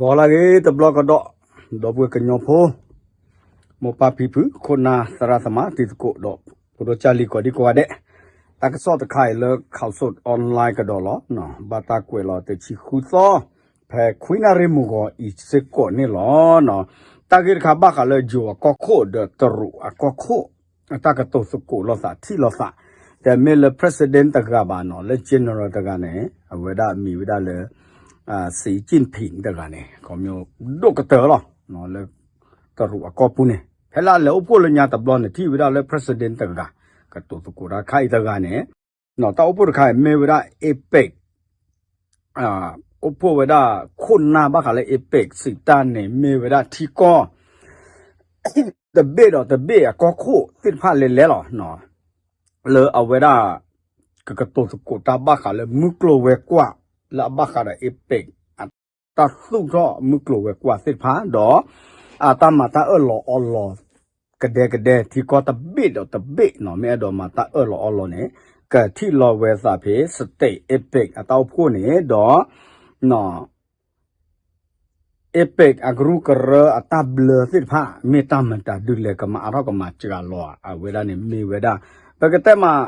ဂီၤလၢအဂ့ၤတဘျီကဒီး, ဒီပုၢ်ဝဲၢ်ကညီဖိ, မိၢ်ပၢ်ဖံဖု ခိၣ်နၢ်သရၣ်သမါတံၤသကိးဒီး ဖိဒိၣ်ကၢ်လံၤကိးဒံကိးဂၤဒဲး, တၢ်ကစီၣ်တခါအံၤလၢ Khaosod Online ကဒီးလီၤ. ဘၣ်တၢ်ကွဲးလီၤတဆံဃုသီ, ဖဲခွံနၣ်ရံၣ်မုၢ်ဂီၤအံၤစ့ၢ်ကီးန့ၣ်လီၤ. တၢ်ဂ့ၢ်တခါဘၣ်ဃးလၢယိၤအကီၢ်ခိၣ်ဒီးတရူးအကီၢ်ခိၣ် အတၢ်ကတိၤသကိးလိာ်သးထံၣ်လိာ်သး, တမ့ၢ်လၢ president တဂၤဘၣ်နီၤ, လၢ general တဂၤန့ၣ် အဝဲဒၣ်မံၤဝဲဒၣ်လၢ Xi Jinping တဂၤန့ၣ် ခီမီဒိၣ်ကတၢၢ်လီၤ, လၢတရူးအကီၢ်ပူၤန့ၣ် ဖဲလၢအလဲၤအိၣ်ဖှိၣ်လၢညါတဘျီန့ၣ် ထံၣ်ဝဲဒၣ်လၢ president တဂၤ ကတိၤသကိးတၢ်ခါအံၤတဂၤန့ၣ်, တၢ်အိၣ်ဖှိၣ်တခါအံၤမ့ၢ်ဝဲဒၣ် APEC အိၣ်ဖှိၣ်ဝဲဒၣ်ခိၣ်နၢ်ဘၣ်ဃးလၢ APEC စံးတၢ်န့ၣ် မ့ၢ်ဝဲဒၣ်ထံကီၢ် တဘ့ၣ်ဒီးတဘ့ၣ်အကီၢ်ခိၣ်သ့ၣ်တဖၣ်လဲၤလဲၤလီၤ, လၢအဝဲဒၣ် ကကတိၤသကိးတၢ်ဘၣ်ဃးလၢမုၢ်ကျိၤဝဲၤကွာ် လၢအဘၣ်ဃးဒီး APEC အတၢ်သူၣ်ထီၣ်မုၢ်ကျိၤဝဲၤကွာ်သ့ၣ်တဖၣ် ဒီးအတၢ်မၤတၢ်အၢၣ်လီၤအီလီၤ ကဒဲကဒဲ ထံကီၢ်တဘ့ၣ်ဒီးတဘ့ၣ်နီၤ, မ့ၢ်အဲၣ်ဒိးမၤတၢ်အၢၣ်လီၤအီလီၤန့ၣ် ကထံၣ်လီၤဝဲသးဖဲ state APEC အတၢ်အိၣ်ဖှိၣ်န့ၣ်ဒီး APEC အကရူၢ်ကရၢအတၢ်ဘျၢသ့ၣ်တဖၣ် မ့ၢ်တၢ်မတၤဒုးလဲၤကမၤအါထီၣ်ကမၤစှၤလီၤဧါ, အဝဲဒၣ်န့ၣ်မ့ၢ်ဝဲဒၣ် ပကတဲမး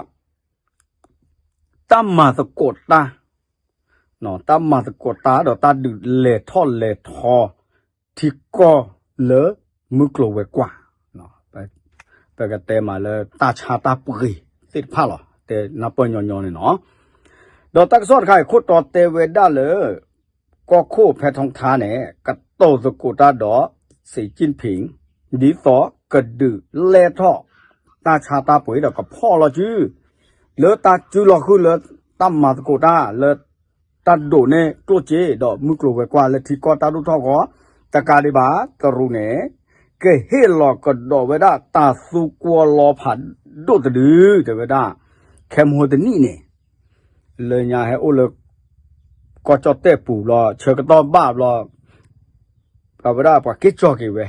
တၢ်မၤသကိးတၢ် တၢ်မၤသကိးတၢ်ဒီးတၢ်ဒုးလဲၤထီၣ်လဲၤထီ ထံကီၢ်လၢမုၢ်ကျိၤဝဲၤကွာ် ပကတဲမးလၢတၢ်ဆါတၢ်ပှ့ၤသ့ၣ်တဖၣ်လီၤ, တဲနၢ်ပၢၢ်ညီညီန့ၣ်နီၤ. ဒီးတၢ်ကစီၣ်တခါအံၤ ခိၣ်တီတဲဝဲဒၣ်လၢ ကီၢ်ခိၣ်ဖဲထီထါန့ၣ် ကတိၤသကိးတၢ်ဒီး Xi Jinping ဒ်သိးကဒုးလဲၢ်ထီၣ် တၢ်ဆါတၢ်ပှ့ၤဒီးကဖီၣ်လီၤစု လၢတၢ်စုလီၤဃုာ်လၢတၢ်မၤသကိးတၢ်လၢ တၢ်ဒိးန့ၢ်ကျိၣ်စ့ဒီးမုၢ်ကျိၤဝဲၤကွာ်လၢထံကီၢ်တၢ်ဒိၣ်ထီၣ်ဂီၢ် တကးဒံးဘၣ် တရူးန့ၣ် ကဟ့ၣ်လီၤကဒီးဝဲဒၣ်တၢ်သူကွီၤလီၤဖးဒိၣ်တဒု တဲဝဲဒၣ် ခဲမဟိတနံၣ်န့ၣ် လၢညါဟဲအိၣ်လၢ ကီၢ်ကၠီၣ်တဲၣ်ပူၤဘျီ ဆၢကတီၢ်ဘၣ်ဘျီ အဝဲဒၣ်ပှၤက့ၤကၠီၣ်က့ၤဝဲ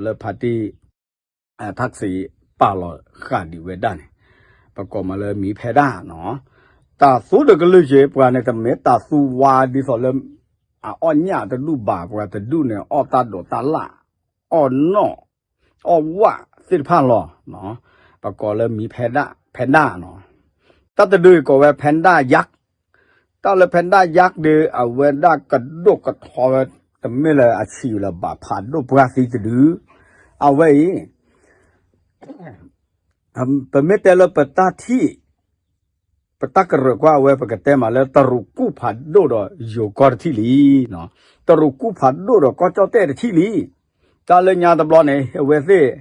လၢဖါတံၢ် ထၣ်စံးပာ်လီၤဃာ်ဒံးဝဲဒၣ်န့ၣ် ပကိးမးလၢမံၤဖဲဒၣ်နီၤ, တၢ်သူဒီးကလုၢ်က့ၤ ပှၤန့ၣ်တမ့ၢ်တၢ်သူဝါဒ်သိးလၢ အအီၣ်ညၣ်တဒူၣ်ဘၣ် ပှၤတဒူၣ်န့ၣ် အီၣ်တၢ်ဒိးတၢ်လၣ် အီၣ်နီၣ် အီၣ်ဝၣ်သ့ၣ်တဖၣ်လီၤ. ပကိးလၢမံၤဖဲဒၣ် ဖဲဒၣ်နီၤ, တၢ်တဒုအံၤကိးဝဲ ဖဲဒၣ်ယၣ် တၢ်လၢဖဲဒၣ်ယၣ်ဒုး အဝဲဒၣ်ကဒိၣ်ကထီဝဲ တမ့ၢ်လၢအဆံးလၢၤဘၣ် ဖးဒိၣ်ပှၢ်သံတဒု အဝဲအံၤ ပမ့ၢ်တဲလၢပတၢ်ထံၣ် ပတၢ်ကရၢၢ်ကွၢ်အဝဲ ပကတဲမးလၢတရူးကူၣ်ဖးဒိၣ်ဒီးယိၤကီၢ်တထံၣ်လံ. တရူးကူၣ်ဖးဒိၣ်ဒီးကီၢ်ကၠီၣ်တဲၣ်တထံၣ်လံ. တၢ်လၢညါတဘျီန့ၣ် အဝဲသ့ၣ်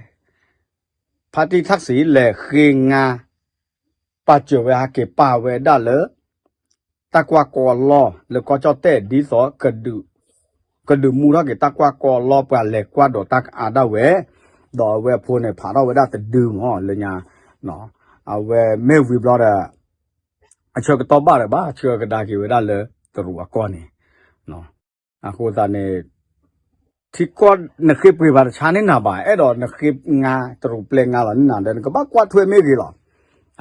ဖါတံၢ်ထၣ်စံးလဲၤဃ့ငါ ပာ်စၢၤဝဲဟးက့ၤပာ်ဝဲဒၣ်လၢ တၢ်ကွၢ်ကီလီၢ်လၢကီၢ်ကၠီၣ်တဲၣ် ဒ်သိး ကဒုးမူထီၣ်က့ၤတၢ်ကွၢ်ကီလီၢ်ပှၤလဲၤကွၢ်ဒီးတၢ်ကအါဒၣ်ဝဲ, ဒီးအဝဲအဖိန့ၣ် ဖးထီၣ်ဝဲဒၣ်တဒုမးလၢညါ, အဝဲမ့ၢ်ဝံၤဘျီဒီး အဆၢကတီၢ်ဘၣ်ဒီးဘၣ်ဆှၢကဒါက့ၤဝဲဒၣ်လၢတရူးအကီၢ်န့ၣ် အဃိသတးန့ၣ် ထံကီၢ်နဃ့ပှ့ၤဘၣ်တဆါန့ၢ်နၤဘၣ်, အဲၣ်ဒိးနဃ့ငါတရူးပျဲငါလီၤန့ၢ်နၤဒီး နကဘၣ်ကွၢ်ထွဲမ့ၢ်ဂ့ၤလီၤ.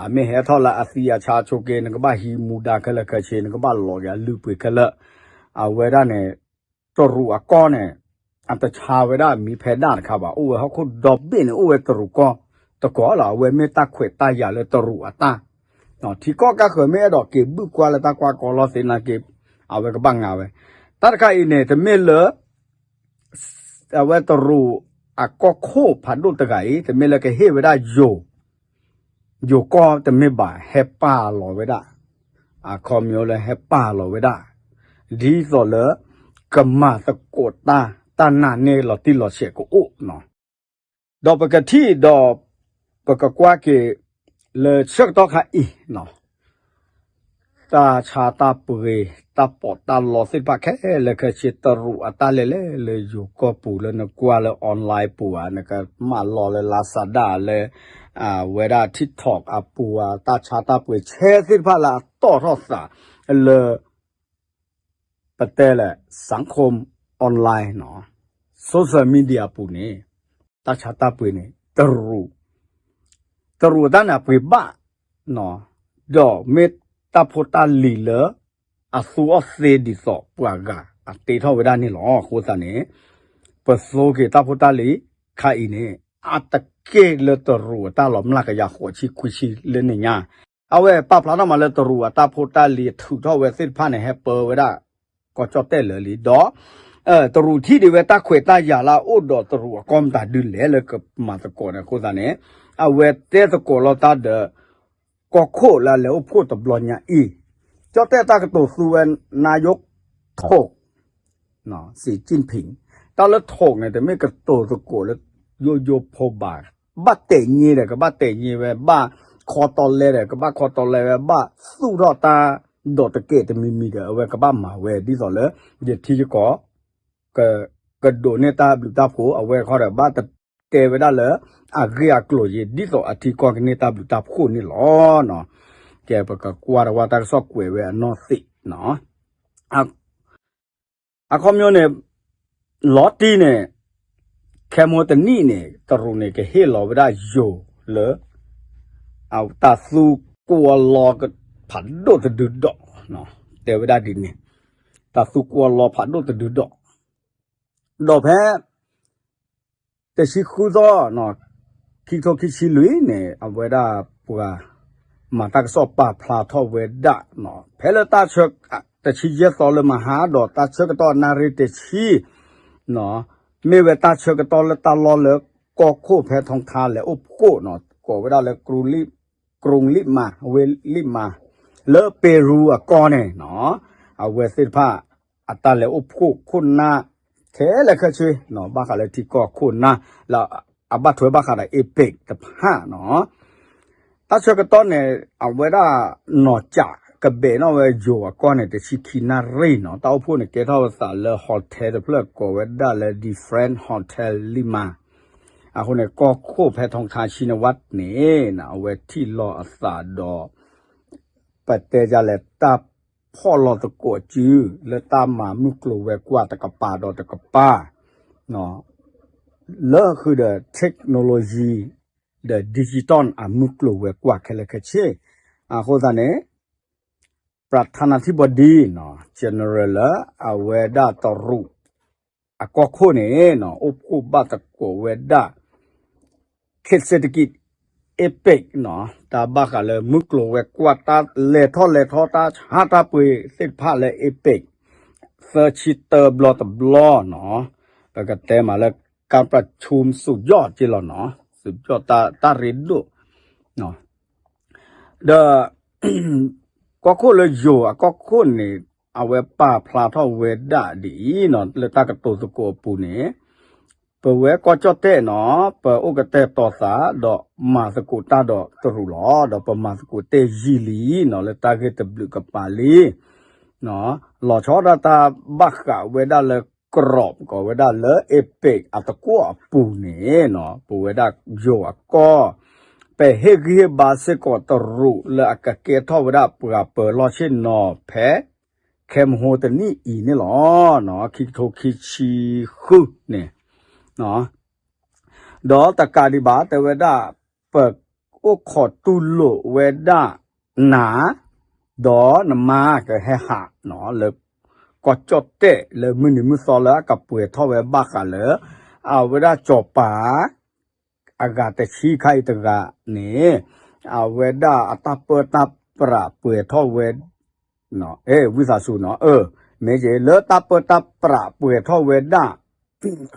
အမ့ၢ်ဟဲထီၣ်လၢအသံအဆါဆိက့ နကဘၣ်ဟံးမူဒါခဲလၢာ်ခဲဆ့ နကဘၣ်လီၤက့ၤအလုၢ်အပှ့ၤခဲလၢာ်. အဝဲဒၣ်န့ၣ် တရူးအကီၢ်န့ၣ် အတဆါဝဲဒၣ်မံၤဖဲဒၣ်တခါဘၣ်, အိၣ်ဝဲဟီၣ်ခိၣ်ဒီဘ့ၣ်န့ၣ် အိၣ်ဝဲတရူးကီၢ်တကီၢ်လီၤ. အဝဲမ့ၢ်တၢ်ခွဲးတၢ်ယာ်လၢတရူးအတၢ် ထံကီၢ်ကါဃၢၤမ့ၢ်အဲၣ်ဒိးက့ၤဘုၣ်ကွၢ်လၢတၢ်ကွၢ်ကီလီၢ်သ့နာ်က့ အဝဲကဘၣ်ငါဝဲ. တၢ်တခါအံၤန့ၣ် တမ့ၢ်လၢ အဝဲတရူးအကီၢ်ခိၣ်ဖးဒိၣ်တဂၤအံၤ တမ့ၢ်လၢကဟ့ၣ်ဝဲဒၣ်ယိၤ ယိၤကီၢ်တမ့ၢ်ဘၣ် ဟဲပာ်လီၤဝဲဒၣ် အခီပညီလၢဟဲပာ်လီၤဝဲဒၣ် ဒ်သိးလၢ ကမၤသကိးတၢ် တၢ်နာ်န့ၢ်လီၤတံၢ်လီၤဆဲးကအိၣ်နီၤ. ဒီးပကထံၣ်ဒီး ပကကွၢ်က့ၤ လၢဆၢကတီၢ်ခါအံၤနီၤ တၢ်ဆါတၢ်ပှ့ၤ တၢ်ပီးတၢ်လီသ့ၣ်တဖၣ်ခဲလၢာ်ခဲဆ့ တရူးအတၢ်လဲၤလဲၤလၢယိၤကီၢ်ပူၤ လၢနကွၢ်လၢ online ပူၤဧါ, နကမၢလီၤလၢ Lazada လၢ အဝဲဒၣ် TikTok အပူၤဧါ, တၢ်ဆါတၢ်ပှ့ၤဆဲသ့ၣ်တဖၣ်လၢအတီၣ်ထီၣ်သးလၢ ပတဲလဲၣ် စၣ်ခိၣ် online နီၤ social media ပူၤန့ၣ် တၢ်ဆါတၢ်ပှ့ၤန့ၣ် တရူး တရူးအတၢ်န့ၣ်အပှ့ၤဘၣ် ဒီးမ့ၢ်တၢ်ဖိတၢ်လံၤလၢ အသူအီၤသ့ဒ်သိးပှၤဂၤ အတ့ထီၣ်ဝဲဒၣ်န့ၣ်လီၤ. အဃိသတးန့ၣ် ပသိက့ၤတၢ်ဖိတၢ်လံၤခါအံၤန့ၣ် အတက့ၢ်လၢတရူးအတၢ်လီၤမျၢ်ကယၤဃိးဆံခွံဆံလၢန့ၣ်ညါ, အဝဲပာ်ဖျါထီၣ်မးလၢတရူးအတၢ်ဖိတၢ်လံၤထုးထီၣ်ဝဲသ့ၣ်တဖၣ်န့ၣ် ဟဲပၢဝဲဒၣ် ကီၢ်ကၠီၣ်တဲၣ်လၢာ်လံ ဒီး တရူးထံၣ်ဒံးဝဲတၢ်ခွဲးတၢ်ယာ်လၢအအိၣ်ဒီးတရူးအကီၢ်မတၤဒုလဲၣ်လၢကမၤသကိးန့ၣ်အဃိသတးန့ၣ် အဝဲတဲသကိးလီၤတၢ်ဒီး ကီၢ်ခိၣ်လၢအလဲၤအိၣ်ဖှိၣ်တဘျီညါအံၤ, ကၠီၣ်တဲၣ်တၢ်ကတိၤသူဝဲ နါယိးထိး စံၣ်ကၠံၣ်ဖံး, တၢ်လၢထိးန့ၣ် တမ့ၢ်ကတိၤသကိးလၢယိယိဖိဘၣ်, ဘၣ်တဲာ်ည့ဒီး ကဘၣ်တဲာ်ည့ဝဲ, ဘၣ်ခီတီလဲဒီး ကဘၣ်ခီတီလဲဝဲ, ဘၣ်သူၣ်ထီၣ်တၢ်ဒီးတကဲးတမံၤမံၤဒီး အဝဲကဘၣ်မၤဝဲ ဒ်သိးလၢ ယထံယကီၢ် ကဒိးန့ၢ်တၢ်ဘျုးတၢ်ဖှိၣ် အဝဲခီဒီး ဘၣ်တတဲဝဲဒၣ်လၢ အဂ့ၢ်အကျိၤယံၤ ဒ်သိးအထံကီၢ်ကန့ၢ်တၢ်ဘျုးတၢ်ဖှိၣ်န့ၣ်လီၤ. ကဲ ပကကွၢ်တဝၢ်တၢ်ကစီၣ်ကွဲးဝဲအနီၢ်သ့ၣ်နီၤ အခီပညီန့ၣ် လီၤတံၢ်န့ၣ် ခဲမိတနံၣ်န့ၣ် တရူးန့ၣ် ကဟ့ၣ်လီၤဝဲဒၣ်ယိၤလၢ တၢ်သူကွီလီၤဖးဒိၣ်တဒုဒီး, တဲဝဲဒၣ်ဒ်န့ၣ်, တၢ်သူကွီလီၤဖးဒိၣ်တဒုဒီး, ဒီးဖဲ တဆံဃုသီ ခံကထိခံဆံလွံၢ်န့ၣ် အဝဲဒၣ်ပှၤ မၤတၢ်ကစီၣ်ပာ်ဖျါထီၣ်ဝဲဒၣ် ဖဲလၢတၢ်ဆၢ တဆံယဲၢ်သီလၢမဟါဒီး တၢ်ဆၢကတီၢ်နၣ်ရံၣ်တဆံ မ့ၢ်ဝဲတၢ်ဆၢကတီၢ်လၢတၢ်လီၢ်လၢကီၢ်ခိၣ်ဖဲထီထါလဲၤအိၣ်ဖှိၣ်နီၤ ကိးဝဲဒၣ်လၢ ကရူၣ်လံၣ်မး ဝ့ၢ်လံၣ်မး လၢပ့ၤရူအကီၢ်န့ၣ်နီၤ အဝဲသ့ၣ်တဖၣ် အတၢ်လဲၤအိၣ်ဖှိၣ်ခိၣ်နၢ် ခဲလၢာ်ခဲဆ့ ဘၣ်ဃးလၢထံကီၢ်ခိၣ်နၢ် လၢအဘၣ်ထွဲဘၣ်ဃးဒီး APEC တဖၣ်နီၤ တၢ်ဆၢကတီၢ်န့ၣ် အဝဲဒၣ်နီၢ်ကၠးကဘဲးနီၣ်ဝဲယိၤအကီၢ်န့ၣ် တဆံခံနၣ်ရံၣ်နီၤ တၢ်အိၣ်ဖှိၣ်န့ၣ် ကဲထီၣ်အသးလၢ hotel တဖျၢၣ်ကိးဝဲဒၣ်လၢ Different Hotel လံၣ်မး အဃိန့ၣ် ကီၢ်ခိၣ်ဖဲထီထါဆံနဝၣ်န့ၣ် အဝဲထံၣ်လီၤအသးဒီး ပတဲဒ်လဲၣ် တၢ်ဖီၣ်လီၤသကိးစု လၢတၢ်မၤမုၢ်ကျိၤဝဲၤကွာ်တကပၤဒီးတကပၤ လၢဃုာ်ဒီး technology ဒီး digital အမုၢ်ကျိၤဝဲၤကွာ်ခဲလၢာ်ခဲဆ့ အဃိသတးန့ၣ် ပြထါနထံဘီဒံ general လၢ အဝဲဒၣ်တရူး အကီၢ်ခိၣ်န့ၣ် အိၣ်ဖှိၣ်ဘၣ်သကိးဝဲဒၣ် ခေတ်เศรษฐกิจ APEC နီၤ တၢ်ဘၣ်ဃးလၢမုၢ်ကျိၤဝဲၤကွာ် တၢ်လဲၤထီၣ်လဲၤထီ တၢ်ဟးတၢ်ပှ့ၤသ့ၣ်တဖၣ်လၢ APEC သၢဆံတၢဘျီတဘျီနီၤ ပကတဲမးလၢ ကါပြၤဆူမ်စုးယီၣ်က့လီၤနီၤ စုးယီၣ်တၢ်ရ့ဒိၣ် ဒီး ကီၢ်ခိၣ်လၢယိၤအကီၢ်ခိၣ်န့ၣ် အဝဲပာ်ဖျါထီၣ်ဝဲဒၣ်ဒ်အံၤနီၤ လၢတၢ်ကတိၤသကိးအပူၤန့ၣ် ပဝဲကီၢ်ကၠီၣ်တဲၣ်နီၤ ပအိၣ်ကတဲာ်တီၤသးဒီးမၤသကိးတၢ်ဒီးတရူးလီၤ ဒီးပမၤသကိးတဲာ်ယံာ်လံနီၤ လၢတၢ်ဂ့ၢ်တဘျုးကပၤလံ လီၤဆီဒၣ်တၢ်ဘၣ်ဃးဝဲဒၣ်လၢ ကရီး ကိးဝဲဒၣ်လၢ APEC အသကိးအပူၤန့ၣ်နီၤ ပဝဲဒၣ်ယိၤအကီၢ် ပဟ့ၣ်ဂံၢ်ဟ့ၣ်ဘါစ့ၢ်ကီးတရူးလၢအကကဲထီၣ်ဝဲဒၣ်ပှၤပၢၤလီၢ်ဆ့ၣ်နီၤဖဲ ခဲမဟိတနံၣ်အံၤန့ၣ်လီၤ. ခံကထိခံဆံဃုန့ၣ် ဒီးတကးဒံးဘၣ် တဲဝဲဒၣ် ပအိၣ်ခိးတူၢ်လိာ်ဝဲဒၣ်နၤ ဒီးနမါကဟဲဟးနီၤ လၢကီၢ်ကၠီၣ်တဲၣ်လၢမုၢ်နံၤမုၢ်သီလၢအကပှဲၤထီၣ်ဝဲဘၣ်ဃးလၢ အဝဲဒၣ်စီၤပၤ အဂၤတဆံခါအံၤတဂၤန့ၣ် အဝဲဒၣ်အတၢ်ပၢတၢ်ပြးပှဲၤထီၣ်ဝဲ ဝံသးစူၤနီၤ အၢ မ့ၢ်က့ၤ လၢတၢ်ပၢတၢ်ပြးပှဲၤထီၣ်ဝဲဒၣ်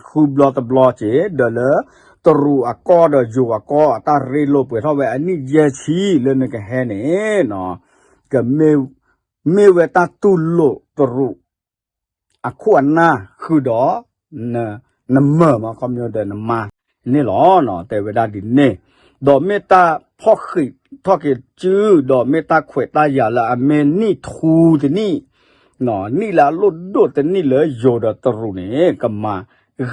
ဃုဘျီတဘျီက့ၤ ဒီးလၢတရူးအကီၢ်ဒီးယိၤအကီၢ် အတၢ်ရ့လိာ်ပှဲၤထီၣ်ဝဲအနံၣ်ယဲၢ်ဆံလၢနကဟဲန့ၣ်နီၤ ကမ့ၢ် မ့ၢ်ဝဲတၢ်တူၢ်လိာ်တရူး အခိၣ်အနၢ်ဃုာ်ဒီး နမါန့ၣ်လီၤ. တဲဝဲဒၣ်ဒ်န့ၣ် ဒီးမ့ၢ်တၢ်ဖီၣ်ဃံးထီၣ်က့ၤစု ဒီးမ့ၢ်တၢ်ခွဲးတၢ်ယာ်လၢအမ့ၢ်နံၣ်ထူတနံၣ် နံၣ်လၢအလိၣ်ဒိၣ်တနံၣ်လၢယိၤဒီးတရူးန့ၣ် ကမၤ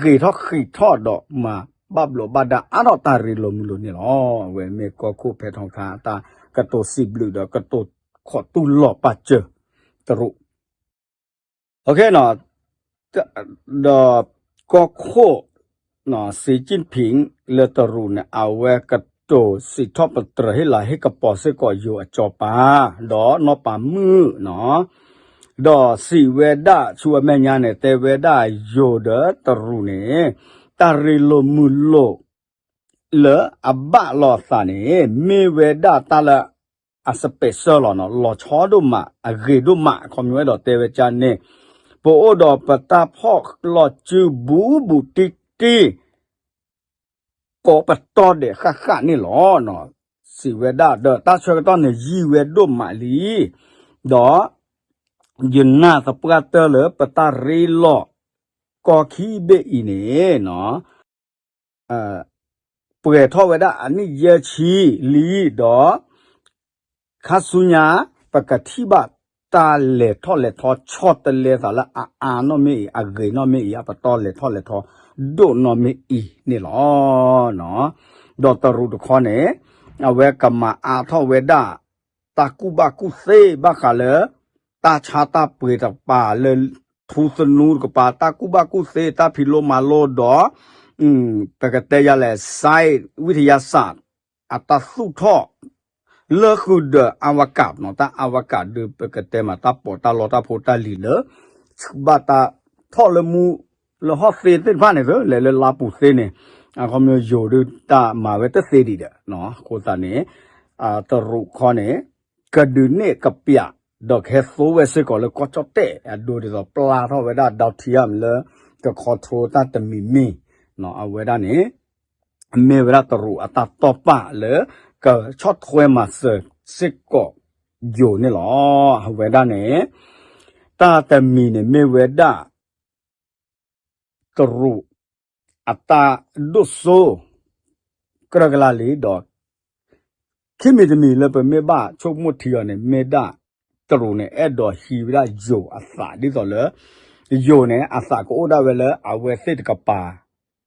ဂ့ၤထီၣ်ဃံးထီၣ်ဒီးမၤဘၣ်ဘျိးဘၣ်ဒါအါထီၣ်တၢ်ရ့လိာ်မုာ်လိာ်န့ၣ်လီၤ. အဝဲမ့ၢ်ကီၢ်ခိၣ်ဖဲထီထါတၢ်ကတိၤစံးဘျုးဒီးကတိၤခိးတူၢ်လိာ်ပာ်စၢၤတရူး ဒီးကီၢ်ခိၣ် စံၣ်ကၠံၣ်ဖံး လၢတရူးန့ၣ် အဝဲကတိၤစံးထီၣ်ပတြၢၤဟ့ၣ်လၤဟ့ၣ်ကပီၤစ့ၢ်ကီးယိၤအစီၤပၤ ဒီးနီၢ်ပၤမုၣ်နီၤ ဒီးစံးဝဲဒၣ်ဆူအမဲာ်ညါန့ၣ် တဲဝဲဒၣ်ယိၤဒီးတရူးန့ၣ် တၢ်ရ့လိာ်မုာ်လိာ် လၢအဘၣ်လိာ်သးန့ၣ် မ့ၢ်ဝဲဒၣ်တၢ်လၢအစပဲးစၢလီၤနီၤ, လီၤဆီဒိၣ်မး အဂ့ၤဒိၣ်မး အခီပညီဝဲဒီးတဲဝဲကန့ၣ်, ပအိၣ်ဒီးပတၢ်ဖီၣ်လီၤစုဘူးဘူးတံၢ်တံၢ် ကိးပတီၢ်ဒဲးဃၣ်ဃၣ်န့ၣ်လီၤ. စံးဝဲဒၣ်ဒီးတၢ်ဆၢကတီၢ်န့ၣ်ယံာ်ဝဲဒိၣ်မးလံ, ဒီး ယနာ်သပှၢ်တၢၢ်လၢပတၢ်ရ့လိာ်ကီၢ်ခံဘ့ၣ်အံၤန့ၣ် ပှဲၤထီၣ်ဝဲဒၣ်အနံၣ်ယဲၢ်ဆံလံဒီး ခါဆူညါ ပကထံၣ်ဘၣ်တၢ်လဲၤထီၣ်လဲၤထီဆီတလဲသးလၢအအါနီၢ်မ့ၢ်အံၤ အဂ့ၤနီၢ်မ့ၢ်အံၤ အပတီၢ်လဲၤထီၣ်လဲၤထီဒိၣ်နီၢ်မ့ၢ်အံၤန့ၣ်လီၤ. ဒီးတရူးတခီန့ၣ် အဝဲကမၤအါထီၣ်ဝဲဒၣ် တၢ်ကူၣ်ဘၣ်ကူၣ်သ့ဘၣ်ဃးလၢ တၢ်ဆါတၢ်ပှ့ၤတကပၤလၢ ထူသနူတကပၤ တၢ်ကူၣ်ဘၣ်ကူၣ်သ့ တၢ်ဖံးလိမၤလိဒီး ပကတဲယၤလဲၣ် science ဝံထယၤစး အတၢ်သူၣ်ထီၣ် လၢဃုာ်ဒီးအဝကၣ်နီၤ, တၢ်အဝကၣ်ဒီး ပကတဲမး တၢ်ပီးတၢ်လီတၢ်ဖိတၢ်လံၤလၢ ဘၣ်တၢ်ထီၣ်လၢမူ လၢဟီၣ်သ့သ့ၣ်တဖၣ်န့ၣ်သ့ လဲၤလၢလါပူၤသ့န့ၣ် အခီပညီယိၤဒုးတၢ်မၤဝဲတသ့ဒံးဒီး အဃိသတးန့ၣ် တရူးခီန့ၣ် ကဒုးနဲၣ်ကပျး ဒီးကဟဲသိဝဲစ့ၢ်ကီးလၢကီၢ်ကၠီၣ်တဲၣ်အဒိဒ်သိး ပျၢ်ထီၣ်ဝဲဒၣ် Donald Trump လၢ က control တၢ်တမံၤမံၤ အဝဲဒၣ်န့ၣ် မ့ၢ်ဝဲဒၣ်တရူးအတၢ်တီၢ်ပာ်လၢ ကဆီၣ်ထွဲမၤစၢၤစ့ၢ်ကီးယိၤန့ၣ်လီၤ. အဝဲဒၣ်န့ၣ် တၢ်တမံၤန့ၣ်မ့ၢ်ဝဲဒၣ် တရူး အတၢ်ဒိၣ်စိ ကြၢးကလါလံဒီး ခံမံၤတမံၤလၢပမ့ၢ်ဘၣ်ဆိကမိၣ်ထံအီၤန့ၣ် မ့ၢ်ဒၣ်တရူးန့ၣ် အဲၣ်ဒိးဟံးဝဲဒၣ်ယိၤအသးဒ်သိးလၢ ယိၤန့ၣ် အသးကအိၣ်ဒၣ်ဝဲလၢအဝဲသ့ၣ်တကပၤ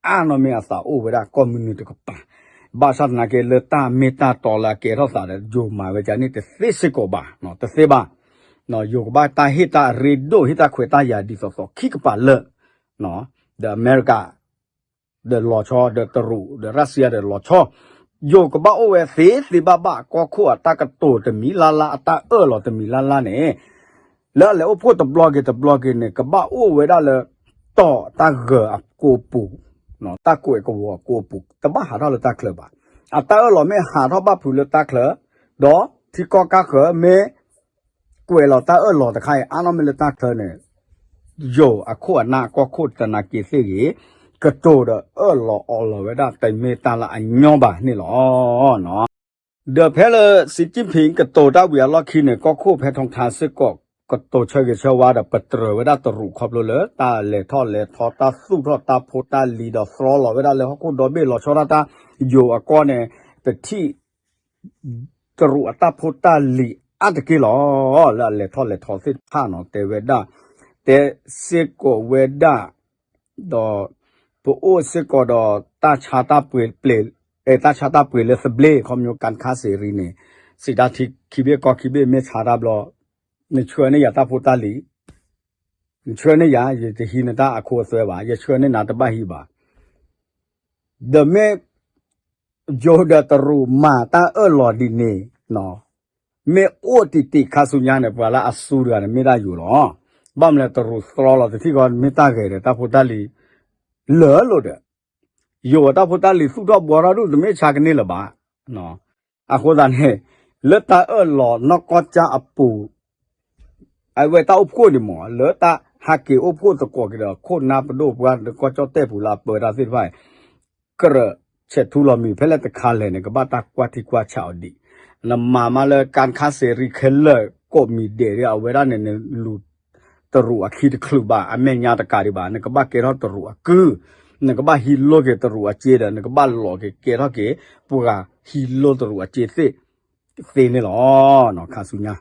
အါနီၢ်မ့ၢ်အသးအိၣ်ဝဲဒၣ်ကီၢ်မနုၤတကပၤ ဘၣ်ဆၣ်သနာ်က့လၢတၢ်မ့ၢ်တၢ်တီလၢအကဲထီၣ်သးဒီး ယိၤမၤဝဲဒ်န့ၣ်တသ့စ့ၢ်ကီးဘၣ်, တသ့ဘၣ်. ယိၤကဘၣ်တၢ်ဟ့ၣ်တၢ်ရ့ဒိၣ်ဟ့ၣ်တၢ်ခွဲးတၢ်ယာ်ဒ်သိးသိးခံကပၤလၢာ် ဒီးအမဲရကၤ ဒီးလီၤဆီ ဒီးတရူး ဒီးရၢစံယါဒီးလီၤဆီ ယိၤကဘၣ်အိၣ်ဝဲသ့သ့ဘၣ်ဘၣ် ကီၢ်ခိၣ်အတၢ်ကတိၤတမံၤလၢ်လၢ် အတၢ်အၢၣ်လီၤတမံၤလၢ်လၢ်န့ၣ် လၢအလဲၤအိၣ်ဖှိၣ်တဘျီက့ၤတဘျီက့ၤန့ၣ် ကဘၣ်အိၣ်ဝဲဒၣ်လၢ တီၢ်တၢ်ဂၢၤအကိာ်ပူၤ တၢ်ကွဲးကဝီၤအကိာ်ပူၤ တဘၣ်ဟးထီၣ်လၢတၢ်ချၢဘၣ်. အတၢ်အၢၣ်လီၤမ့ၢ်ဟးထီၣ်ဘၣ်ဖုးလၢတၢ်ချၢ ဒီးထံကီၢ်ကါဃၢၤမ့ၢ် ကွဲးလီၤတၢ်အၢၣ်လီၤတခါအံၤ အါနီၢ်မ့ၢ်လၢတၢ်ချၢန့ၣ် ယိၤအခိၣ်အနၢ်ကီၢ်ခိၣ်သနာ်က့သ့ၣ်ဂ့ၤ ကတိၤဒီးအၢၣ်လီၤအီလီၤဝဲဒၣ်တမ့ၢ်တၢ်လၢအညီဘၣ်န့ၣ်လီၤ. ဒီးဖဲလၢ စံၣ်ကၠံၣ်ဖံၣ် ကတိၤတၢ်ဝံၤအလီၢ်ခံန့ၣ် ကီၢ်ခိၣ်ဖဲထီထါစ့ၢ်ကီး ကတိၤဆၢဂ့ၤဆၢဝါဒီး ပတြၢၤဝဲဒၣ်တရူးခီဖျိလၢ တၢ်လဲၤထီၣ်လဲၤထီ တၢ်သူၣ်ထီၣ်တၢ်ဖိတၢ်လံၤဒီး သြီလီၤဝဲဒၣ်လၢဟီၣ်ခိၣ်ဒီဘ့ၣ်လီၤဆီဒၣ်တၢ် ယိၤအကီၢ်န့ၣ် ပထံၣ် တရူးအတၢ်ဖိတၢ်လံၤအါတက့ၢ်လီၤ. လၢအလဲၤထီၣ်လဲၤထီသ့ၣ်တဖၣ်နီၤ တဲဝဲဒၣ် တဲစ့ၢ်ကီးဝဲဒၣ် ဒီး ပအိၣ်စ့ၢ်ကီးဒီး တၢ်ဆါတၢ်ပှ့ၤ တၢ်ဆါတၢ်ပှ့ၤလၢသဘျ့ ခီဖျိ ကၣ်ခါစ့ရံန့ၣ် စံးတၢ်ထံခံဘ့ၣ်ကီၢ်ခံဘ့ၣ်မ့ၢ်ဆါတၢ်ဘျီ နဆှၢန့ၢ်ယၤတၢ်ဖိတၢ်လံၤ နဆှၢန့ၢ်ယၤ ယတဟံးနတၢ်အခိအသွဲဘၣ် ယဆှၢန့ၢ်နၤတဘၣ်ဟံးဘၣ် ဒီးမ့ၢ် ယိၤဒီးတရူးမၤတၢ်အၢၣ်လီၤဒ်န့ၣ် မ့ၢ်အိၣ်တံၢ်တံၢ်ခါဆူညါန့ၣ် ပှၤလၢအစူတဂၤန့ၣ် မ့ၢ်ဒၣ်ယိၤလီၤ. ဘၣ်မနုၤလဲၣ် တရူးသြီလီၤတထံၣ်ဃီ မ့ၢ်တၢ်ဂဲၤဒီးတၢ်ဖိတၢ်လံၤ လၢလိၤဒီး ယိၤအတၢ်ဖိတၢ်လံၤသူၣ်ထီၣ်ဘှီထီၣ်ဒူၣ် တမ့ၢ်ဆါကန့ၢ်လၢၤဘၣ်. အဃိသတးန့ၣ် လၢတၢ်အၢၣ်လီၤနီၢ်ကီၢ်ကၠၢ်အပူၤ အဝဲတၢ်အိၣ်ဖှိၣ်န့ၣ်မ့ၢ် လၢတၢ်ဟးက့ၤအိၣ်ဖှိၣ်သကိးက့ၤဒီး ခိၣ်နၢ်ပဒိၣ်ပှၢ် ကီၢ်ကၠီၣ်တဲၣ်ပူၤလၢအပၢတၢ်သ့ၣ်တဖၣ် ကြၢးဆဲးထူလီၤမံၤ ဖဲလဲၣ်တခါလဲၣ်န့ၣ် ကဘၣ်တၢ်ကွၢ်ထံကွၢ်ဆးအီၤဒံး. နမၤမးလၢ ကၣ်ခါစ့ရံခဲလၢာ် ကိးမံၤဒဲးဒီး အဝဲဒၣ်န့ၣ် နလူၤတရူးအခံတချုးဘၣ် အမဲာ်ညါတကးဒံးဘၣ် နကဘၣ်ကဲထီၣ်တရူးအကုၢ် နကဘၣ်ဟံးလိက့ၤတရူးအစ့ဒီး နကဘၣ်လီၤက့ၤကဲထီၣ်က့ၤ ပှၤဟံးလိတရူးအစ့သ့ၣ်သ့န့ၣ်လီၤ. ခါဆူညါ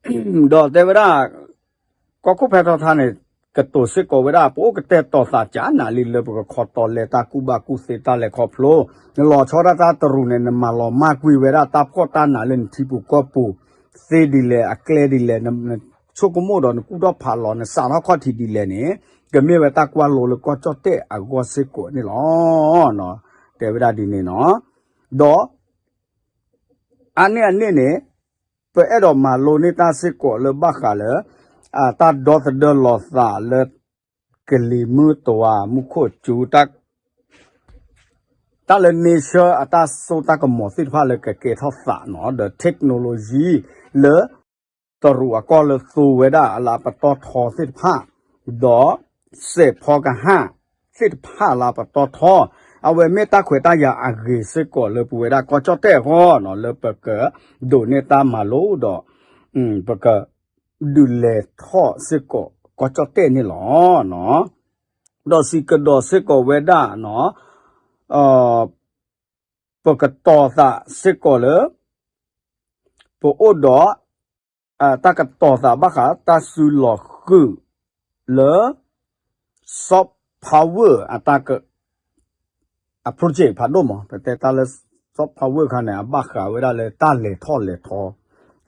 ဒီးတဲဝဲဒၣ် ကီၢ်ခိၣ်ဖဲထီထါန့ၣ် ကတိၤစ့ၢ်ကီးဝဲဒၣ် ပအိၣ်ကတဲာ်တီၤသးကၢ်နးလံလၢပကခီတီၤလဲတၢ်ကူၣ်ဘၣ်ကူၣ်သ့တၢ်လဲၤခီဖျိ နလီၤဆီဒၣ်တၢ်တရူးန့ၣ် နမၤလီၤမၢ်ကွံာ်ဝဲဒၣ်တၢ်ဖှီၣ်တၢ်နးလၢနထံပူၤကီၢ်ပူၤ သ့ဒ်လဲၣ် အကျဲဒ်လဲၣ် နဆိကမိၣ်ဒီးနကူၣ်ထီၣ်ဖးလီၤ နစးထီၣ်ခီၣ်ထံးဒ်လဲၣ်န့ၣ် ကမ့ၢ်ဝဲတၢ်ကွၢ်လိလၢကီၢ်ကၠီၣ်တဲၣ်အဂီၢ်စ့ၢ်ကီးန့ၣ်လီၤ. တဲဝဲဒၣ်ဒ်န့ၣ်နီၤ ဒီး အါန့ၢ်အန့ၣ်န့ၣ် ပအဲၣ်ဒိးမၤလိန့ၢ်တၢ်စ့ၢ်ကီးလၢဘၣ်ဃးလၢ တၢ်ဒီသဒၢလီၤသးလၢ ကလံၤမုၢ်တွၤမူခိၣ်စူၤ တၢ်လၢ nature အတၢ်စိတၢ်ကမီၤသ့ၣ်တဖၣ်လၢကကဲထီၣ်သးနီၤ ဒီး technology လၢ တရူးအကီၢ်လၢသိဝဲဒၣ်လၢအပတီၢ်ထီသ့ၣ်တဖၣ် ဒီး စဲးဖီကဟၣ်သ့ၣ်တဖၣ်လၢအပတီၢ်ထီ အဝဲမ့ၢ်တၢ်ခွဲးတၢ်ယာ်အဂ့ၤစ့ၢ်ကီးလၢပဝဲဒၣ်ကီၢ်ကၠီၣ်တဲၣ်အဂီၢ်နီၤ လၢပကဒိးန့ၢ်တၢ်မၤလိဒီး ပက ဒုးလဲၤထီၣ်စ့ၢ်ကီးကီၢ်ကၠီၣ်တဲၣ်န့ၣ်လီၤ. ဒီးစံးကဒီးစ့ၢ်ကီးဝဲဒၣ်နီၤ ပကတီၤသးစ့ၢ်ကီးလၢ ပအိၣ်ဒီး တၢ်ကတီၤသးဘၣ်ဃး တၢ်စုလီၤဃုာ်လၢ soft power အတၢ် အ project ဖးဒိၣ်မး ပတဲတၢ်လၢ soft power ခါန့ၣ် အဘၣ်ဃးဝဲဒၣ်လၢတၢ်လဲၤထီၣ်လဲၤထီ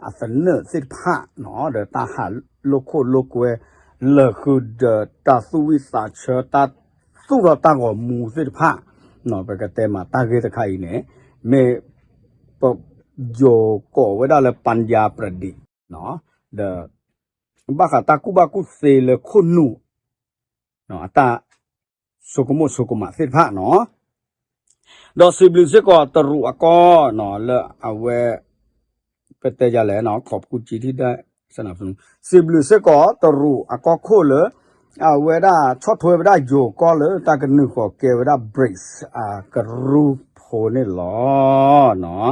အသနၢၣ်သ့ၣ်တဖၣ်နီၤ ဒီးတၢ်ဟးလိာ်ခိၣ်လိာ်ကွဲ လၢာ်ဃုာ်ဒီးတၢ်သူၣ်ဝံၣ်သးဆၢ တၢ်သူၣ်ထီၣ်တၢ်ဂီၤမူသ့ၣ်တဖၣ်နီၤ ပကတဲမးတၢ်ဂ့ၢ်တခါအံၤန့ၣ် မ့ၢ် ပ ယိၤကိးဝဲဒၣ်လၢ ပၤယါပြဒံး ဒီး ဘၣ်ဃးတၢ်ကူၣ်ဘၣ်ကူၣ်သ့လၢခိၣ်နူာ် အတၢ် ဆိကမိၣ်ဆိကမးသ့ၣ်တဖၣ်နီၤ ဒီးစံးဘျုးစ့ၢ်ကီးတရူးအကီၢ်နီၤ လၢအဝဲ ပတဲယၤလဲၣ်နီၤ ขอบคุณ စံးဘျုးစ့ၢ်ကီးတရူးအကီၢ်ခိၣ်လၢ အဝဲဒၣ်ဆီၣ်ထွဲဝဲဒၣ်ယိၤကီၢ်လၢတၢ်ကနုာ်ဃီၤကဲဝဲဒၣ် BRICS အကရူၢ်ဖိန့ၣ်လီၤ.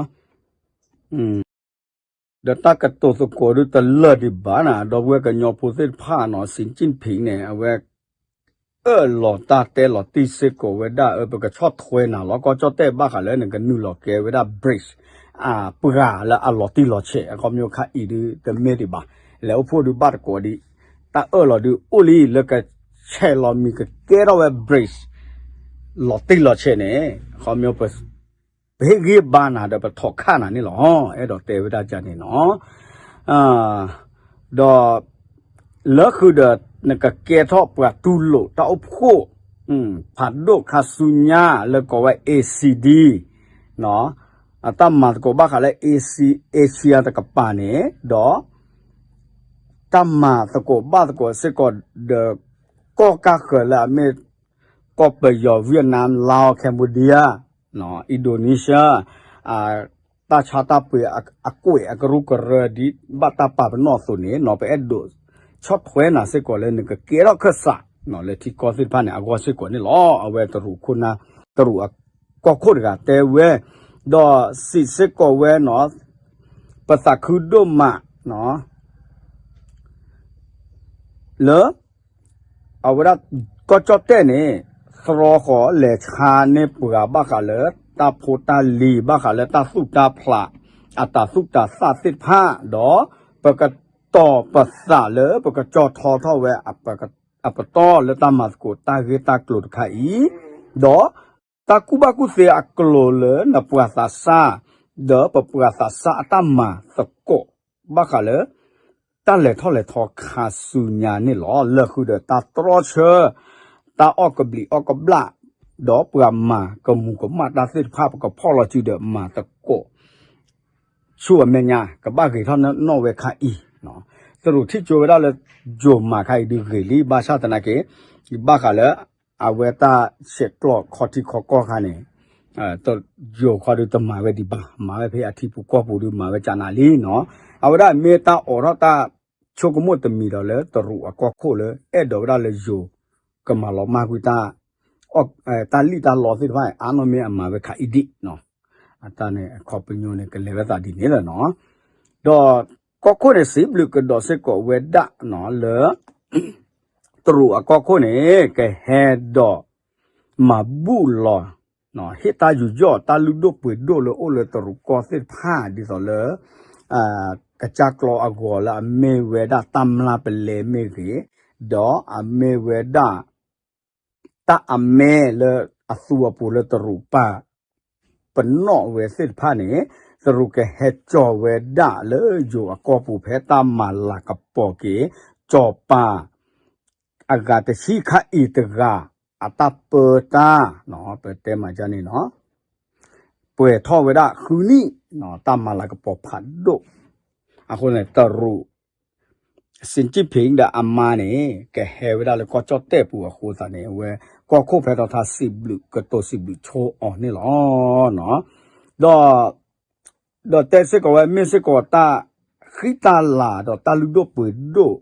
ဒီးတၢ်ကတိၤသကိးဒုတလၢာ်ဒံးဘၣ်နၤ ဒီပုၢ်ဝဲၢ်ကညီဖိသ့ၣ်တဖၣ်နီၤ စံၣ်ကၠံၣ်ဖံၣ်န့ၣ် အဝဲ အၢၣ်လီၤတၢ်တဲလီၤတံၢ်စ့ၢ်ကီးဝဲဒၣ် အၢ ပကဆီၣ်ထွဲနၤလီၤ ကီၢ်ကၠီၣ်တဲၣ်ဘၣ်ဃးလၢနကနုာ်လီၤကဲဝဲဒၣ် BRICS အပှၤလၢအလီၤတံၢ်လီၤဆဲး အခီပညီခါအံၤဒုတမ့ၢ်ဒံးဘၣ် လဲၤအိၣ်ဖှိၣ်ဒုဘၣ်တကိးဒံး တၢ်အၢၣ်လီၤဒုအိၣ်လံ လၢကဆဲးလီၤမံၤကကဲထီၣ်ဝဲ BRICS လီၤတံၢ်လီၤဆဲးန့ၣ် အခီပညီ ပဟ့ၣ်ဂံၢ်ဘါနၤဒီးပထီၣ်ခၣ်နၤန့ၣ်လီၤ အဲၣ်ဒိးတဲဝဲဒၣ်ကန့ၣ်နီၤ ဒီး လၢဃုာ်ဒီးနကကဲထီၣ်ပှၤတူၢ်လိာ်တၢ်အိၣ်ဖှိၣ် ဖးဒိၣ်ခါဆူညါလၢကိးဝဲ ACD အတၢ်မၤသကိးဘၣ်ဃးလၢ Asia တကပၤန့ၣ် ဒီး တၢ်မၤသကိးဘၣ်သကိးစ့ၢ်ကီးဒီး ကီၢ်ကၢ်ဃၢၤလၢအမ့ၢ် ကီၢ်ပယီၤ Vietnam Laos Cambodia နီၤ Indonesia တၢ်ဆါတၢ်ပှ့ၤအကွဲးအကရူၢ်ကရၢဒ်ဘၣ်တၢ်ပာ်ပနီၣ်အသိးန့ၣ်နီၤ ပအဲၣ်ဒိးဆီၣ်ထွဲနၤစ့ၢ်ကီးလၢနကကဲထီၣ်ခၢၣ်စး လၢထံကီၢ်သ့ၣ်တဖၣ်န့ၣ် အဂီၢ်စ့ၢ်ကီးန့ၣ်လီၤ. အဝဲတရူးခိၣ်နၢ် တရူးအကီၢ်ခိၣ်တဂၤတဲဝဲ ဒီးစံးစ့ၢ်ကီးဝဲနီၤ ပသးခုဒိၣ်မး လၢ အဝဲဒၣ် ကီၢ်ကၠီၣ်တဲၣ်န့ၣ် သရီဃီၤလဲၤဆါန့ၢ်ပှၤဘၣ်ဃးလၢ တၢ်ဖိတၢ်လံၤဘၣ်ဃးလၢတၢ်သူၣ်တၢ်ဖျး အတၢ်သူၣ်တၢ်သၣ်သ့ၣ်တဖၣ် ဒီး ပကတီၤပသးလၢပကကၠီထီထီၣ်ဝဲ အပတီၢ်လၢတၢ်မၤသကိးတၢ်ဂ့ၢ်တၢ်ကျိၤတခါအံၤ ဒီး တၢ်ကူၣ်ဘၣ်ကူၣ်သ့အကျိၤလၢနပှၤသးစၢ် ဒီးပပှၤသးစၢ်အတၢ်မၤသကိး ဘၣ်ဃးလၢ တၢ်လဲၤထီၣ်လဲၤထီခါဆူညါန့ၣ်လီၤ. လၢဃုာ်ဒီးတၢ်တြီဆၢ တၢ်အီၣ်ကဘျံးအီၣ်ကဘျၣ် ဒီးပှၤမၤကမူၤကမၣ်တၢ်သ့ၣ်တဖၣ် ပကဖီၣ်လီၤစုဒီးမၤသကိး ဆူအမဲာ်ညါ ကဘၣ်ဂ့ၤထီၣ်နီၣ်ဝဲခါအံၤ တရူးထံၣ်ကၠိဝဲဒၣ်လၢ ယိၤမၤခါအံၤဒုးဂ့ၤလံ ဘၣ်ဆၣ်သနာ်က့ ဘၣ်ဃးလၢ အဝဲတၢ်ဆဲးကျိးခီထံခီကီၢ်ခါန့ၣ် ယိၤခီဒုးတမၤဝဲဒံးဘၣ် မၤဝဲဖဲအထံပူၤကီၢ်ပူၤဒုးမၤဝဲကနၤလံနီၤ အဝဲဒၣ်မ့ၢ်တၢ်အိးထီၣ်တၢ်ဆိကမိၣ်တမံၤဒီးလၢတရူးအကီၢ်ခိၣ်လၢအဲၣ်ဒိးဝဲဒၣ်လၢယိၤ ကမၤလီၤမၢ်ကွံာ်တၢ် တၢ်လံၣ်တၢ်လီသ့ၣ်တဖၣ် အါနီၢ်မ့ၢ်အမၤဝဲခါအံၤဒံး အတၢ်န့ၣ်အခီပညီန့ၣ် ကလဲၤဝဲသးဒ်န့ၣ်လီၤနီၤ ဒီးကီၢ်ခိၣ်န့ၣ် စံးဘျုးကဒီးစ့ၢ်ကီးဝဲဒၣ်နီၤ လၢ တရူးအကီၢ်ခိၣ်န့ၣ် ကဟဲဒီး မၤဘူၣ်လီၤ ဟ့ၣ်တၢ်ယူးယီၣ်တၢ်လုၢ်ဒိၣ်ပှ့ၤဒိၣ်လၢအိၣ်လၢတရူးကီၢ်သ့ၣ်တဖၣ် ဒ်သိးလၢ ကစၢ်ကျီအဂီၤလၢအမ့ၢ်ဝဲဒၣ်တၢ်မျၢ်ပလဲမ့ၢ်ဂ့ၤ, ဒီးအမ့ၢ်ဝဲဒၣ် တၢ်အမဲလၢအသူအပူၤလၢတရူးပာ် ပနီၣ်ဝဲသ့ၣ်တဖၣ်န့ၣ် တရူးကဟဲကၠီၤဝဲဒၣ်လၢယိၤအကီၢ်ပူၤဖဲတၢ်မၤလၤကပီၤက့ၤ ကၠီၤပၤ အဂၤတဆံခါအံၤတဂၤ အတၢ်ပၢတၢ် ပတဲမၤကန့ၣ်နီၤ ပှဲၤထီၣ်ဝဲဒၣ်ဃုနံၣ် တၢ်မၤလၤကပီၤဖးဒိၣ် အဃိန့ၣ် တရူး စံၣ်ကၠံၣ်ဖံၣ်ဒီးအမါန့ၣ် ကဟဲဝဲဒၣ်လၢကီၢ်ကၠီၣ်တဲၣ်ပူၤအဃိသတးန့ၣ် အဝဲကီၢ်ခိၣ်ဖဲထီၣ်ထါ စံးဘျုးကတိၤစံးဘျုးဆိအီၤန့ၣ်လီၤ. ဒီး ဒီးတဲစ့ၢ်ကီးဝဲ မ့ၢ်စ့ၢ်ကီးတၢ်ဃံတၢ်လၤဒီးတၢ်လုၢ်ဒိၣ်ပှ့ၤဒိၣ်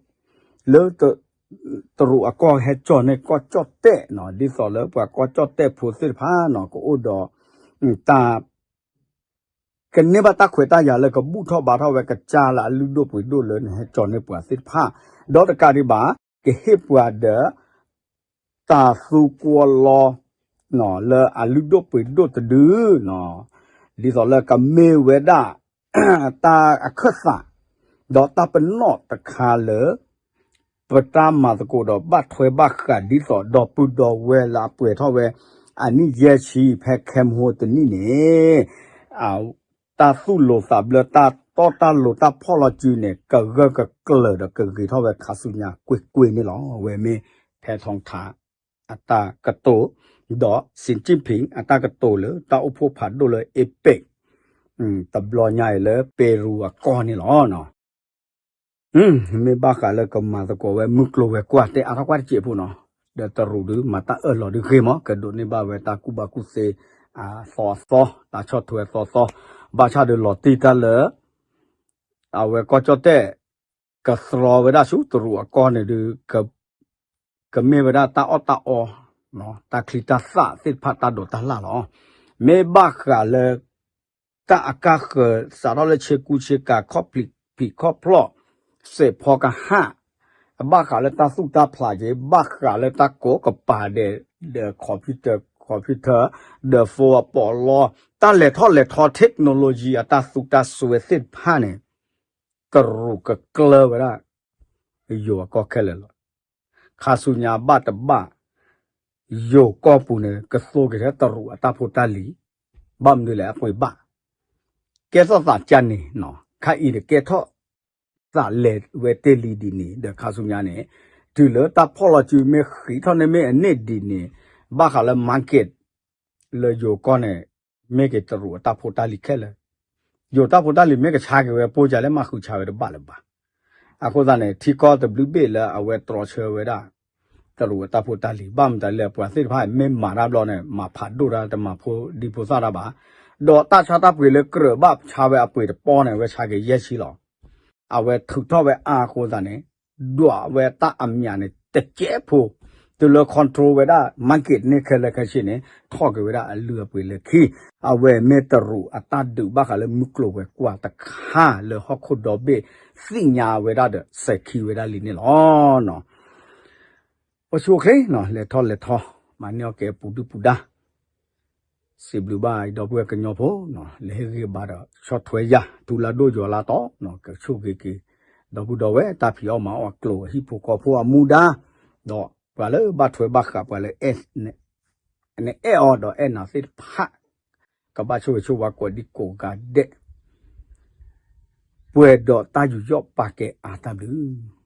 လၢ တရူးအကီၢ်ဟဲကၠီၣ်န့ၢ်ကီၢ်ကၠီၣ်တဲၣ်နီၤ, ဒ်သိးလၢပှၤကီၢ်ကၠီၣ်တဲၣ်ဖိသ့ၣ်တဖၣ်နီၤ ကအိၣ်ဒီး တၢ် ကန့ၢ်ဘၣ်တၢ်ခွဲးတၢ်ယာ်လၢကဘူၣ်ထီၣ်ဘါထီၣ်ဝဲကစၢ်လၢအလုၢ်ဒိၣ်ပှ့ၤဒိၣ်လၢနဟဲကၠီၣ်န့ၢ်ပှၤသ့ၣ်တဖၣ်, ဒီးတကးဒံးဘၣ် ကဟ့ၣ်ပှၤဒီး တၢ်သူကွီလီ လၢအလုၢ်ဒိၣ်ပှ့ၤဒိၣ်တဒုနီၤ, ဒ်သိးလၢကမ့ၢ်ဝဲဒၣ် တၢ်အခၢၣ်သး ဒီးတၢ်ပနီၣ်တခါလၢ ပတၢ်မၤသကိးဒီးဘၣ်ထွဲဘၣ်ဃးဒ်သိး ဒီပုၢ်ဒီဝဲၢ်လၢအပှဲၤထီၣ်ဝဲ အနံၣ်ယဲၢ်ဆံ ဖဲခဲမဟိတနံၣ်န့ၣ် တၢ်သူၣ်လိၤသးဘျၢတၢ်တီတၢ်လိၤတၢ်ဖီၣ်လီၤစုန့ၣ် ကဂၢၢ်ကကျၢၤဒီးကဂ့ၤထီၣ်ဝဲခါဆူညါကွ့ၢ်ကွ့ၢ်န့ၣ်လီၤ. အဝဲမ့ၢ်ဖဲထီၣ်ထါ အတၢ်ကတိၤ ဒီး စံၣ်ကၠံၣ်ဖံၣ် အတၢ်ကတိၤလၢတၢ်အိၣ်ဖှိၣ်ဖးဒိၣ်လၢ APEC တဘျီညါအံၤလၢပ့ရူအကီၢ်န့ၣ်လီၤ. မ့ၢ်ဘၣ်ဃးလၢကမၤသကိးဝဲမုၢ်ကျိၤဝဲၤကွာ်တဲအါထီၣ်ကွၢ်တစဲးဖိနီၤ, ဒီးတရူးဒုးမၤတၢ်အၢၣ်လီၤဒုးဂ့ၤမး ကဒိးန့ၢ်ဘၣ်ဝဲတၢ်ကူၣ်ဘၣ်ကူၣ်သ့ အသီအသီ တၢ်ဆီၣ်ထွဲအသီသီ, ဘၣ်ဆၣ်ဒီးလီၤတံၢ်တၢ်လၢ အဝဲကီၢ်ကၠီၣ်တဲၣ် ကသြီဝဲဒၣ်ဆူတရူးအကီၢ်န့ၣ်ဒုး ကမ့ၢ်ဝဲဒၣ်တၢ်အီၣ်တၢ်အီ, တၢ်ချံတၢ်သၣ်သ့ၣ်တဖၣ်တၢ်ဒိးတၢ်လၣ်လီၤ. မ့ၢ်ဘၣ်ဃးလၢ တၢ်အကါဃၢၤစးထီၣ်လၢဆ့ကူဆ့ကၤ ခီၣ်ဖံးခီၣ်ဖျီၣ် စဲးဖီကဟၣ်, အဘၣ်ဃးလၢတၢ်သူၣ်တၢ်ဖျးက့ၤ ဘၣ်ဃးလၢတၢ်ကိးကပၤဒဲး ဒီး computer computer ဒီး phone အပီးလီ တၢ်လဲၤထီၣ်လဲၤထီ technology အတၢ်သူတၢ်စွဲသ့ၣ်တဖၣ်န့ၣ် တရူးကကျၢၤဝဲဒၣ် ယိၤအကီၢ်ခဲလၢာ်လီၤ. ခါဆူညါဘၣ်တဘၣ် ယိၤကီၢ်ပူၤန့ၣ် ကသိက့ၤထဲတရူးအတၢ်ဖိတၢ်လံၤ, ဘၣ်မနုၤလဲၣ်အပှ့ၤဘၣ်, ကဲထီၣ်သးကန့ၣ်, ခါအံၤန့ၣ်ကဲထီၣ်သးလဲၤဝဲတ့ၢ်လံဒ်န့ၣ် ဒီးခါဆူညါန့ၣ် တုၤလၢတၢ်ဖီၣ်လီၤစုမ့ၢ်ဃံးထီၣ်န့ၣ်မ့ၢ်အန့ၢ်ဒ်န့ၣ် ဘၣ်ဃးလၢ market လၢယိၤကီၢ်န့ၣ် မ့ၢ်က့ၤတရူးအတၢ်ဖိတၢ်လံၤခဲလၢာ်, ယိၤတၢ်ဖိတၢ်လံၤမ့ၢ်ကဆါက့ၤဝဲ ပိၢ်ကလဲၣ်မၤဃုဆါဝဲတဘၣ်လၢၤဘၣ်. အဃိသတးန့ၣ် ထံကီၢ်တဘျုးဘ့ၣ်လၢအဝဲတြီဆၢဝဲဒၣ် တရူးအတၢ်ဖိတၢ်လံၤ ဘၣ်မတၤလဲၣ် ပှၤသ့ၣ်တဖၣ်မ့ၢ်မၤတၢ်ဘျီန့ၣ် မၤဖးဒိၣ်တၢ် တမၤဖိဒံဖိသၣ်တၢ်ဘၣ်, ဒီးတၢ်ဆါတၢ်ပှ့ၤလၢကြၢးဘၣ်ဆါဝဲအပှ့ၤတပီၢ်န့ၣ် အဝဲဆါက့ၤယဲၢ်ဆံလီၤ. အဝဲထုးထီၣ်ဝဲအါအဃိသတးန့ၣ် ဒွးဝဲတၢ်အမံၤန့ၣ် တကဲးဖိ, တုၤလၢ control ဝဲဒၣ် market န့ၣ်ခဲလၢာ်ခဲဆ့န့ၣ် ထီၣ်က့ၤဝဲဒၣ်အလုၢ်အပှ့ၤလၢခံ, အဝဲမ့ၢ်တရူးအတၢ်ဒုးဘၣ်ဃးလၢမုၢ်ကျိၤဝဲၤကွာ်တခါလၢဟီၣ်ခိၣ်ဒီဘ့ၣ်သ့ၣ်ညါဝဲဒၣ်ဒီးစဲၤခံဝဲဒၣ်လံန့ၣ်လီၤ. အိၣ်ဆူၣ်အိၣ်ချ့ လဲၤထီၣ်လဲၤထီ, မၤန့ၢ်အီၣ်ကဲပူၤဒုၣ်ပူၤဒါ စံးဘျုးဘၣ်ဒီပုၢ်ဝဲၢ်ကညီဖိ လၢဟ့ၣ်ဂံၢ်ဘါဒီးဆီၣ်ထွဲယၤ ထူလါဒိၣ်ယွၤလါတီၤ ကဆိၣ်ဂ့ၤက့ၤ ဒီပုၢ်ဒီဝဲၢ်တၢ်ဖံးအီၣ်မၤအီၣ်အကျိၤအဟံၣ်ဖိဃီဖိအမူဒါ, ဒီးပှၤလၢဘၣ်ထွဲဘၣ်ဃးပှၤလၢ နအဲၣ်အီၤဒီးအဲၣ်နၤသ့ၣ်တဖၣ် ကဘၣ်ဆိၣ်ဂ့ၤဆိၣ်ဝါကိးဒံကိးဂၤဒဲး ပှဲၤဒီးတၢ်ယူးယီၣ်ပာ်ကဲအါတၢ်ဘျုး